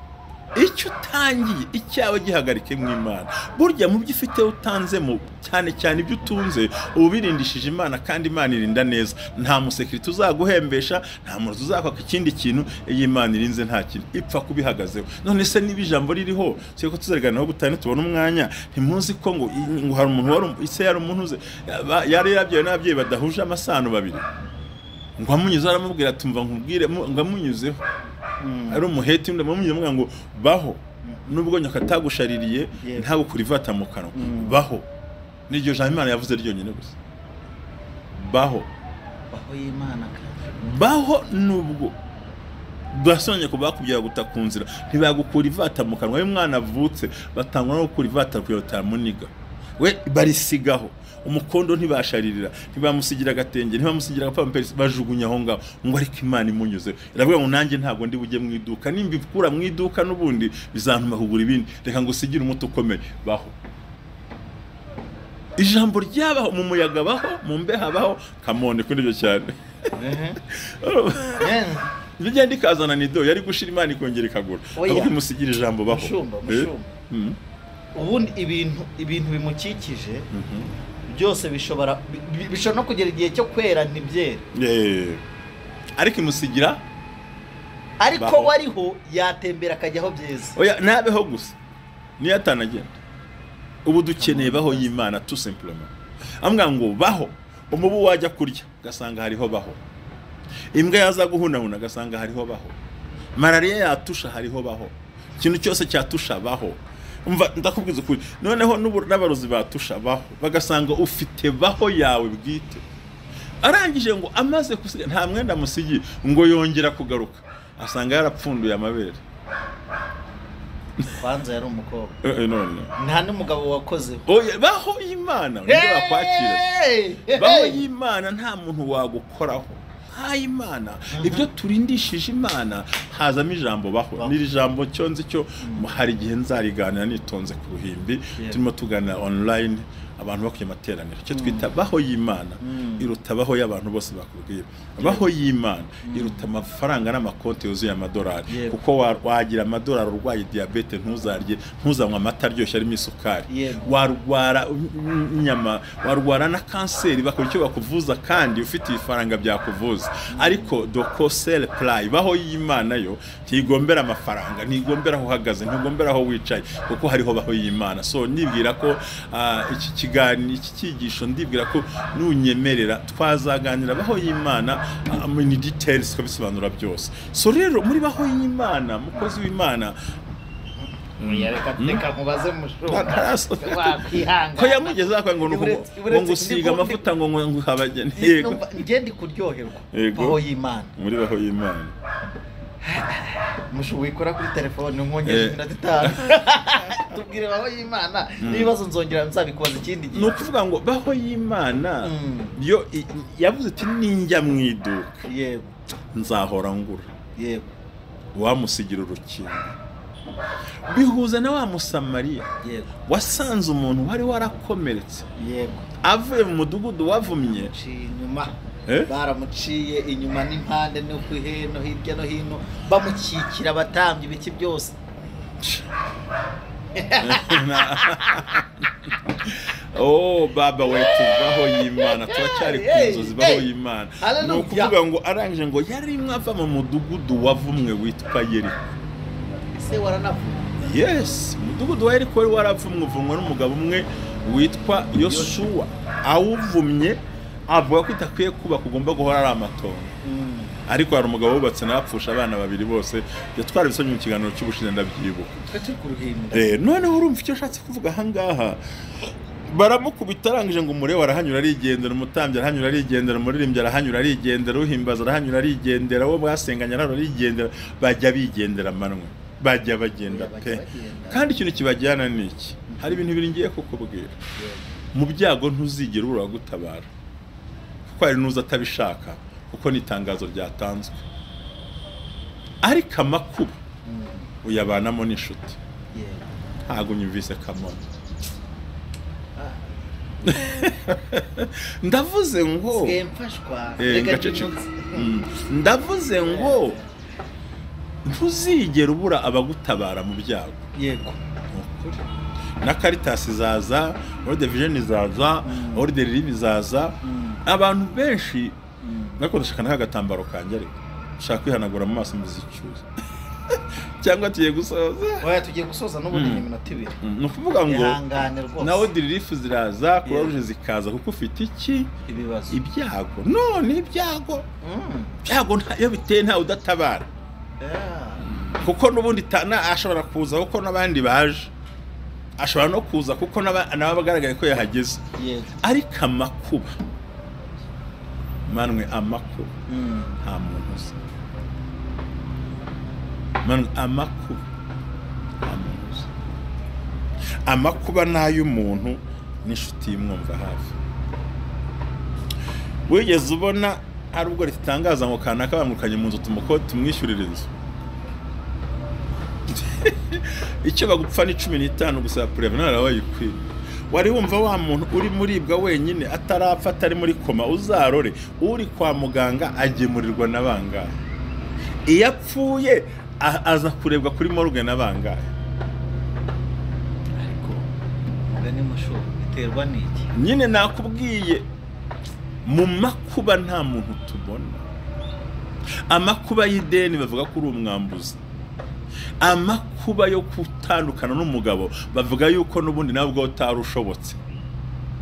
Icyo utangiye icyawe gihagarike mu Imana. Burya mu byo ufite utanzemo, cyane cyane ibyo utunze, ubirindishije Imana, kandi Imana irinda neza. Nta musekirite uzaguhembesha, nta muntu uzakwaka ikindi kintu, iyi Imana irinze nta kintu ipfa kubihagazeho. None se niba ijambo ririho, se ko tuzaganiraho gutane tubona umwanya, ntimuzi ko ngo hari umuntu wari ise yari umuntu uze yari yarabyaye n'ababyeyi badahuje amasano babiri, ngo amunyuze aramubwira tumva nkubwire, ngo amunyuzeho ari umuheti, undi amunyuze ngo baho nubwo nyoka atagushaririye ntagukura ivata mu kanwa, baho. Niryo jambo Imana yavuze ryonyine gusa, baho, baho y'Imana, baho. Nubwo basonye ko bakubyaye guta ku nzira, ntibagukura ivata mu kanwa. Iyo umwana avutse batangwa no gukura ivata kugira batamuniga, we barisigaho umukondo, ntibasharirira, ntibamusigira agatenge, ntibamusigira agapamperisi, bajugunya aho ngaho ngo ariko Imana imunyuze. Iravuga ngo nanjye ntabwo ndi bujye mu iduka, nimbikura mu iduka n'ubundi bizantuma kugura ibindi, reka ngo usigire umuti ukomeye. Baho, ijambo ryabaho mu muyaga, baho mu mbeho, baho kamone kuri ibyo cyane. Ibyo ikazana nido yari gushira Imana ikongera ikagura, ahubwo imusigira ijambo baho. Mushumba, ubundi ibintu bimukikije byose bishobora no kugera igihe cyo kwera ntibyere, ariko imusigira, ariko wariho yatembera akajya aho byeze. Oya, nabeho gusa niyo atanagenda. Ubu dukeneye baho y'Imana tout simplement. Ambwa ngo baho Umubu wajya kurya ugasanga hariho baho, imbwa yaza guhunahuna ugasanga hariho baho, malariya yatusha hariho baho, ikintu cyose cyatusha baho. Umva ndakubwiza ukuri, noneho n'abarozi batusha baho, bagasanga ufite baho yawe bwite. Arangije ngo amaze gusiga nta mwenda amusigiye, ngo yongera kugaruka asanga yarapfunduye amabere. Kwanza yari umukobwa, None nta n'umugabo wakozeho. Oya, baho y'Imana nibyo bakwakira. Baho y'Imana nta muntu wagukoraho. Ha Imana, ibyo turindishije Imana hazamo ijambo baho. N'iri jambo cyo nzi cyo hari igihe nzariganira nitonze ku ruhimbi, turimo tuganira online abantu bakwiye amateraniro. Icyo twita baho y'Imana iruta baho y'abantu bose bakubwira. Baho y'Imana iruta amafaranga n'amakonti yuzuye amadolari, kuko wagira amadolari urwaye diabete ntuzarye, ntuzanywe amata aryoshye arimo isukari, warwara inyama, warwara na kanseri bakora icyo bakuvuza kandi ufite ibifaranga byakuvuza. Ariko dokosel play baho y'Imana yo ntigombera amafaranga, ntigombera aho uhagaze, ntigombera aho wicaye, kuko hariho baho y'Imana. So nibwira ko iki kiganiro, iki cyigisho, ndibwira ko nunyemerera twazaganira baho y'Imana in details tukabisobanura byose. So rero muri baho y'Imana, mukozi w'Imana, reka nkubaze mushumba wakwihangana ko yamugeze akwa ngo ngo ngusiga amavuta ngo ngo habageni. Yego, nge ndi kuryoherwa baho y'Imana, muri baho y'Imana. Mushu wikora kuri telefone nkongeje iminota 5 tubwire baho y'Imana n'ibibazo nzongera nzabikubaza ikindi gihe. Ni ukuvuga ngo baho y'Imana yo yavuze ati ninjya mu iduka, yego, nzahora ngura, yego, wamusigira urukingo. Bihuza na wa Musamariya, yego, wasanze umuntu wari warakomeretse, yego, avuye mu mudugudu wavumye inyuma, baramuciye inyuma n'impande no hino hirya no hino, bamukikira abatambyi ibiki byose. Oh baba wetu, baho y'Imana turacyari ku nzozi baho y'Imana. Ni ukuvuga ngo arangije ngo yari ava mu mudugudu wavumwe witwa Yeriko. Ese waranavumwe? Yes, umudugudu wa Yeriko wari waravumwe, uvumwa n'umugabo umwe witwa Yosuwa. Awuvumye avuga ko itakwiye kuba kugomba guhora ari amatongo. Ariko hari umugabo wubatse napfusha abana babiri bose, yatwara ibisonye mu kiganiro cy'ubushize ndabyibuka. Noneho urumva icyo ashatse kuvuga aha ngaha. Baramukubita arangije ngo umurebe arahanyura arigendera, umutambyi arahanyura arigendera, umuririmbyi arahanyura arigendera, uhimbaza arahanyura arigendera, uwo bwasenganye arahanyura arigendera, bajya bigendera manwe, bajya bagenda pe. Kandi ikintu kibajyana ni iki? Hari ibintu biri ngiye kukubwira. Mu byago ntuzigera ubura gutabara, kuko hari nuza atabishaka, kuko ni itangazo ryatanzwe. Ariko amakuba uyabanamo n'inshuti. Ntabwo unyumvise kamona. Ndavuze ngo ndavuze ngo ntuzigera ubura abagutabara mu byago. Yego, na Caritas izaza, World Vision izaza, World Relief izaza. Abantu benshi nako ndashaka n'agatambaro kanjye, ariko nshaka kwihanagura mu maso mbizicyuza. Cyangwa tugiye gusoza? Oya, tugiye gusoza n'ubundi ni iminota 2. Ni ukuvuga ngo na World Relief ziraza, Croix Rouge zikaza, kuko ufite iki? Ibibazo, ibyago. None ibyago byago iyo biteye nta udatabara, kuko n'ubundi ashobora kuza kuko n'abandi baje, ashobora no kuza kuko n'abagaragaye ko yahageze. Ariko amakuba manwe, amakuba nta muntu uzi. Manwe amakuba nta muntu uzi. Amakuba n'ay'umuntu n'inshuti y'imwumva hafi. Wigeze ubona hari ubwo ritangaza ngo kanaka bamukanye mu nzu tumwishyurira inzu? Icyo bagupfa ni 15 gusa preve nara wayikwiye. Wari wumva wa muntu uri muribwa wenyine atarapfa atari muri koma, uzarore uri kwa muganga agemurirwa na bangahe? Iyo apfuye aza kurebwa kuri morgue na bangahe? Ariko mugani musho biterwa n'iki? Nyine nakubwiye mu makuba nta muntu tubona. Amakuba y'ideni bavuga ko uri umwambuzi. Amakuba yo gutandukana n'umugabo bavuga yuko n'ubundi nabwo utarushobotse.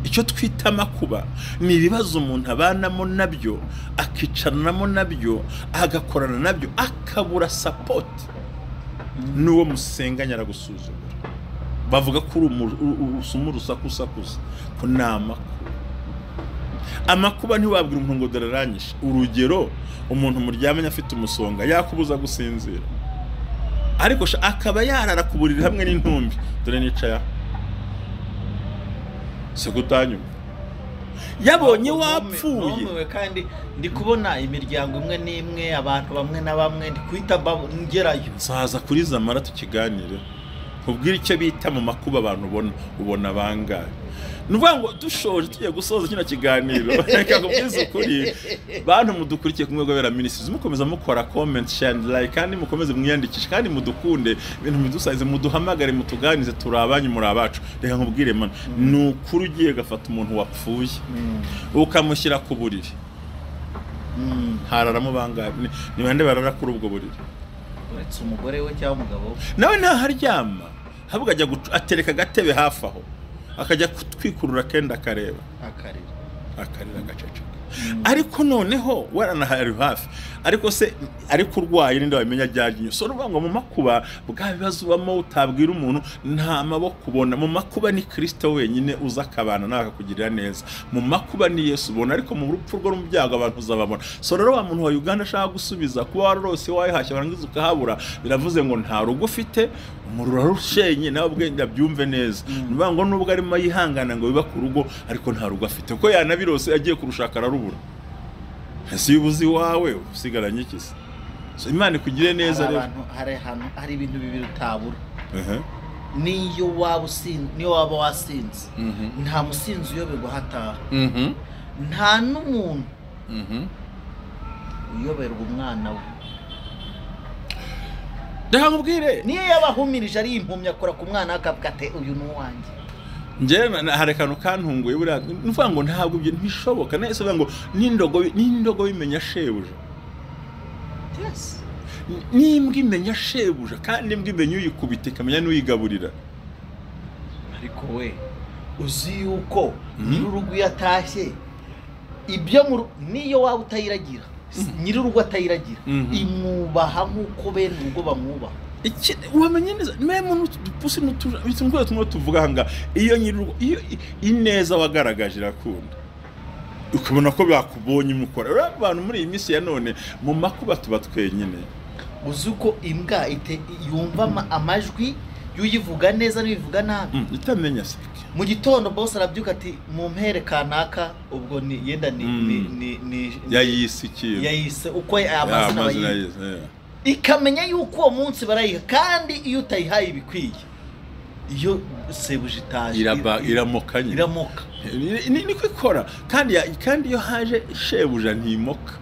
Icyo twita amakuba ni ibibazo umuntu abanamo nabyo, akicaranamo nabyo, agakorana nabyo, akabura support. N'uwo musenganya aragusuzugura, bavuga ko uri usuma urusaku usakuza, ko ni amakuba. Amakuba ntiwabwira umuntu ngo dore aranyishe. Urugero, umuntu muryamanye afite umusonga yakubuza gusinzira, ariko akaba yarara ku buriri hamwe n'intumbi, dore nicaye aho se kutanyuma yabonye wapfuye. Kandi ndi kubona imiryango imwe n'imwe, abantu bamwe na bamwe, ndi kwita ngerayo. Nzaza kuri Zamara tukiganire, nkubwire icyo bita mu makuba abantu ubona, ubona bangahe. Ni ukuvuga ngo dushoje tugiye gusoza kino kiganiro, reka nkubwize ukuri, bantu mudukurikiye ku Rwego Ministries, mukomeza mukora comment, share and like, kandi mukomeze mwiyandikishe, kandi mudukunde ibintu mudusayize, muduhamagare, mutuganize, turi abanyu muri abacu. Reka nkubwire man, ni ukuri ugiye gafata umuntu wapfuye ukamushyira ku buriri, hararamo bangahe? Ni bande barara kuri ubwo buriri? Uretse umugore we cyangwa umugabo we nawe ntaharyama, ahubwo ajya atereka agatebe hafi aho, akajya kutwikurura kenda akareba, akarira agaceceka. Ariko noneho waranahari hafi, ariko se ariko urwaye ninde wabimenya ajyanye? So nuvuga ngo mu makuba bwa bibazo ubamo utabwira umuntu, nta maboko ubona. Mu makuba ni Kristo wenyine uza akabana nawe akakugirira neza. Mu makuba ni Yesu ubona, ariko mu rupfu rwo mu byago abantu uzababona. So rero wa muntu wa Uganda ashaka gusubiza kuba wararose wayihashye warangiza ukahabura, biravuze ngo nta rugo ufite, umuriro warushenye, nawe ubwenge abyumve neza. Nuvuga ngo nubwo arimo yihangana ngo biba ku rugo, ariko nta rugo afite, kuko yanabirose agiye kurushaka ararubura. Ese iyo ubuze iwawe usigaranye iki se? So Imana ikugire neza. Rero hari ibintu bibiri utabura. Niyo waba usinze, niyo waba wasinze, nta musinzi uyoberwa hataha, nta n'umuntu uyoberwa umwana we. Reka nkubwire, niyo yabahumirije ari impumyi akora ku mwana akavuga ati uyu ni uwanjye. Njye hari akantu kantunguye buriya, nuvuga ngo ntabwo ibyo ntibishoboka. Nahise uvuga ngo n'indogobe imenya shebuja. Yes. N'imbwa imenya shebuja, kandi imbwa imenya uyikubita ikamenya n'uyigaburira. Ariko we uzi yuko nyir'urugo iyo atashye, ibyo niyo waba utayiragira, nyir'urugo atayiragira, imwubaha nk'uko bene urugo bamwubaha. Wamenye neza mwe pusi n'utuja tumwe tuvuga hanga, iyo nyir'urugo iyo ineza wagaragaje irakunda, ukabona ko bakubonye umukora. Rero abantu muri iyi minsi ya none mu makuba tuba twenyine. Uzi ko imbwa yumva amajwi y'uyivuga neza n'ibivuga nabi, itamenya se. Mu gitondo boss arabyuka ati mu mpere kanaka, ubwo ni yenda ni yayise ikintu, yayise uko amazina bayise, ikamenya yuko uwo munsi barayiha. Kandi iyo utayihaye ibikwiye, iyo sebuja itaje iramoka, iramoka. Niko ikora. Kandi iyo haje shebuja ntimoka,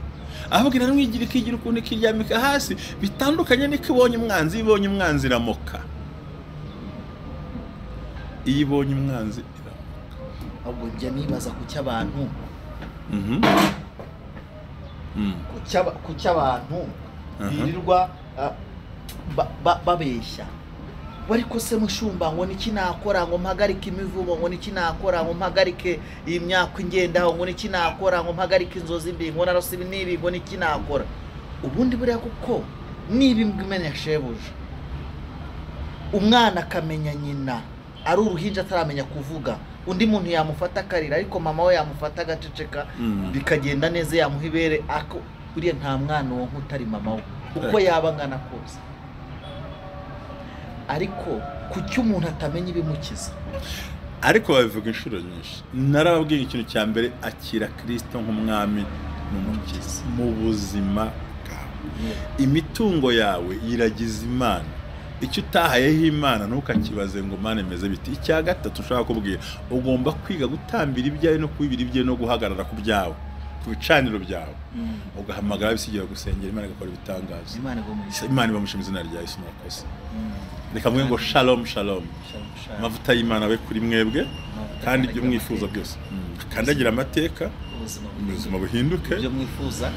ahubwo iramwigira ikigira ukuntu ikiryamika hasi, bitandukanye niko ibonye umwanzi. Ibonye umwanzi iramoka, iyo ibonye umwanzi iramoka. Ahubwo njya nibaza ku cy'abantu, ku cy'abantu birirwa babeshya. Ariko se mushumba ngo niki nakora ngo mpagarike imivumo, ngo niki nakora ngo mpagarike iyi myaka ingendaho, ngo niki nakora ngo mpagarike inzozi mbi, ngo narose ibi n'ibi, ngo niki nakora. Ubundi buriya kuko niba imbwa imenya shebuja, umwana akamenya nyina ari uruhinja ataramenya kuvuga, undi muntu yamufata akarira, ariko mama we yamufata agaceceka, bikagenda neza, yamuha ibere. Ako buriya nta mwana wonka utari mama we uko yaba angana kose. Ariko kuki umuntu atamenya ibimukiza? Ariko babivuga inshuro nyinshi. Narababwiye ikintu cya mbere, akira Kristo nk'umwami n'umukiza mu buzima bwawe. Imitungo yawe yiragiza Imana, icyo utahayeho Imana ntukakibaze ngo Mana imeze biti. Icya gatatu ushaka kubwira, ugomba kwiga gutambira ibyawe no kubibira ibyawe no guhagarara ku byawe, ku bicaniro byawe, ugahamagara bisigira gusengera Imana igakora ibitangaza. Imana ibamusha izina rya Yesu. Murakoze. Reka mvuge ngo shalom shalom. Amavuta y'Imana abe kuri mwebwe, kandi ibyo mwifuza byose kandagira amateka, ubuzima buhinduke, ibyo mwifuza.